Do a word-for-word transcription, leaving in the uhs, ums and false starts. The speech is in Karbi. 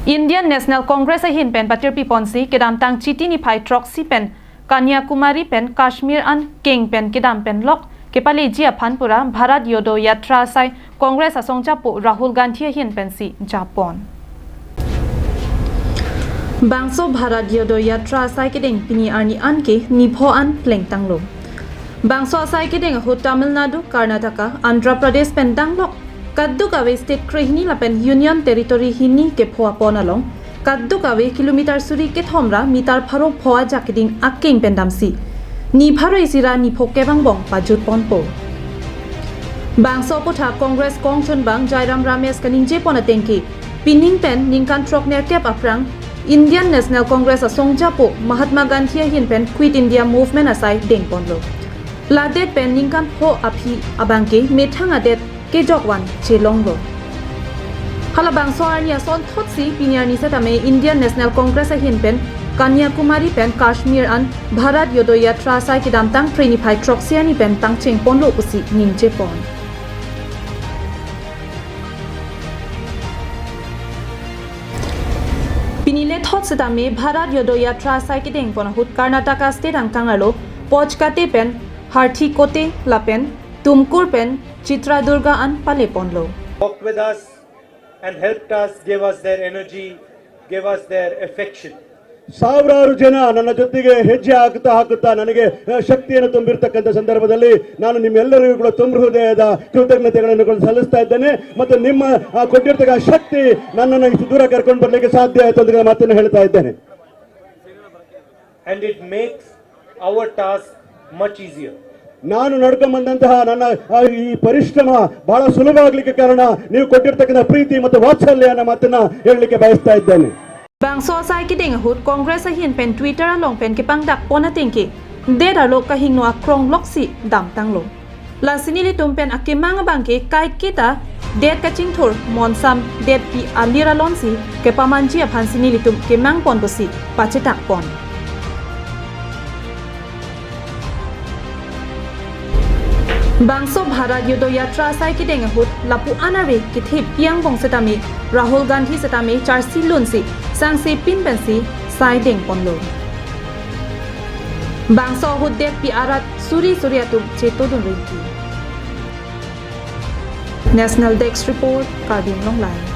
Indian National Congress ahin pen patirpi ponsi kedamtang Chiti niphai throksi pen Kanyakumari pen Kashmir an keng pen kedam pen lok kepaleji aphan pura Bharat Jodo Yatra asai Congress asongjapo Rahul Gandhi ahin pensi japon. Bangso Bharat Jodo Yatra asai kedeng pini arni an ke nipho an plengtanglo. Bangso asai kedeng ahut Tamil Nadu, Karnataka, Andhra Pradesh pen danglok kadokave state krehini lapen Union Territory hini kepho apon along kadokave kilometer suri kethom ra meter pharo pho ajak keding akeng pen damsi ni pharo isi ra nipho kevang bong pajut ponpo. Bangso aputhak Congress kongchunbang Jairam Ramesh kaningje pon ateng ke, pining pen ningkan throknerkep aphrang Indian National Congress asongjapo Mahatma Gandhi ahin pen Quit India Movement asai dengponlo. Ladet pen ningkan pho aphi abang ke methang adet kejok van chelonglo. Halabangso arni asonthotsi pini arni setame Indian National Congress ahin pen Kanyakumari pen Kashmir an Bharat Jodo Yatra asai kedamtang Phre niphai throksi arni pen pangcheng ponlo pusi ningje pon. Pini lethot setame Bharat Jodo Yatra asai kedeng pon ahut Karnataka state angkang arlo Pachkate pen Harthikote lapen Tumkur pen Chitradurga an pale ponlo. Walked with us and helped us, gave us their energy, gave us their affection. ಸಾವಿರಾರು ಜನ ನನ್ನ ಜೊತೆಗೆ ಹೆಜ್ಜೆ ಹಾಕುತ್ತಾ ಹಾಕುತ್ತಾ ನನಗೆ ಆ, ಶಕ್ತಿಯನ್ನು ತುಂಬಿರ್ತಕ್ಕಂಥ ಸಂದರ್ಭದಲ್ಲಿ ನಾನು ನಿಮ್ಮೆಲ್ಲರಿಗೂ ಕೂಡ ತುಂಬ ಹೃದಯದ ಕೃತಜ್ಞತೆಗಳನ್ನು ಕೂಡ ಸಲ್ಲಿಸ್ತಾ ಇದ್ದೇನೆ. ಮತ್ತು ನಿಮ್ಮ ಆ, ಕೊಟ್ಟಿರ್ತಕ್ಕ ಆ ಶಕ್ತಿ ನನ್ನನ್ನು ಇಷ್ಟು ದೂರ ಕರ್ಕೊಂಡು ಬರ್ಲಿಕ್ಕೆ ಸಾಧ್ಯ ಆಯ್ತು ಅಂತ ಮಾತನ್ನು ಹೇಳ್ತಾ ಇದ್ದೇನೆ. And it makes our task much easier. ನಾನು ನಡ್ಕೊಂಡ್ ಬಂದಂತಹ ನನ್ನ ಆ, ಈ ಪರಿಶ್ರಮ ಬಹಳ ಸುಲಭ ಆಗ್ಲಿಕ್ಕೆ ಕಾರಣ ನೀವು ಕೊಟ್ಟಿರ್ತಕ್ಕಂಥ ಪ್ರೀತಿ ಮತ್ತು ವಾತ್ಸಲ್ಯ ಅನ್ನೋ ಮಾತನ್ನ ಹೇಳಲಿಕ್ಕೆ ಬಯಸ್ತಾ ಇದ್ದೇನೆ. Bangso asai kedeng ahut Congress ahin pen Twitter along pen kepangdak pon ateng ke, det arlo kahingno akrong loksi damtanglo. Lasi nelitum pen akemang abang ke kaiketa det kachingthur monsam detpi alir alonsi kepamanji aphansi nelitum kemang pon pusi pachetak pon. Bangso Bharat Jodo Yatra asai kedeng ahut lapu anave kethe piang bong setame Rahul Gandhi setame charsi lunsi sangse pin pensi sai dengponlo. Bangso ahut detpi arat suri suri atum chetodun rinti. National Desk Report, Karbi Anglong Live.